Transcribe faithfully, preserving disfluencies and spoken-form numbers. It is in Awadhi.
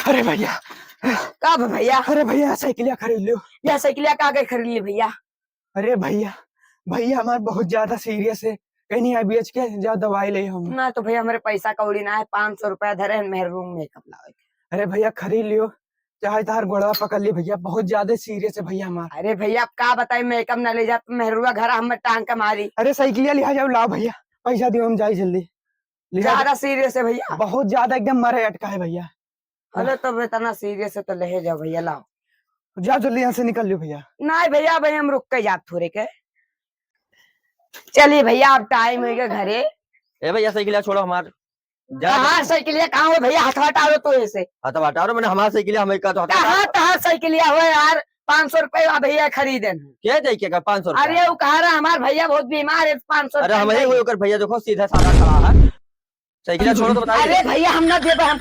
अरे भैया। का बा भैया? अरे भैया, साइकिलिया खरीद लियो। या साइकिलिया का के खरीद ली भैया? अरे भैया, भैया हमार बहुत ज्यादा सीरियस है, कहीं नहीं बेच के जाओ दवाई ले हम। ना तो भैया, हमरे पैसा कौड़ी ना है, पाँच सौ रुपया धरे हैं, मेहरुआ makeup लावे के। अरे भैया, खरीद लियो, चाहे तार गोड़वा पकड़ ली भैया, बहुत ज्यादा सीरियस है भैया हमार। अरे भैया, अब का बताई, makeup ना ले जा, मेहरुआ घर हम टांग के मारी। अरे साइकिलिया लिहा जाओ, लाओ भैया, पैसा दियो, हम जाई जल्दी। लिहा ज्यादा सीरियस है भैया। बहुत ज्यादा, एकदम मरे अटका है भैया। अरे तब इतना सीरियस है तो ले जाओ भैया, लाओ। जाओ जल्दी यहाँ से निकल लियो भैया। नहीं भैया, भाई हम रुक के जात थोड़े के। चलिए भैया, अब टाइम हो गया घरे। ए भैया, साइकिलिया छोड़ो हमार। जा कहाँ साइकिलिया, कहाँ हो भैया? हाथ हटाओ तो ऐसे। हाथ हटाओ रे, मैंने हमार साइकिलिया, हम एक का तो हाथ कहाँ हटाओ। तहार साइकिलिया हो यार? पाँच सौ रुपया भैया खरीदे हैं। के दे के का पाँच सौ रुपया? अरे वो कहा रहा हमार भैया बहुत बीमार है, पाँच सौ अरे रुपया हम ही दे। वो ओकर भैया देखो सीधा साधा खड़ा है। साइकिलिया छोड़ो तो बताइए। अरे भैया हम ना देबे, हम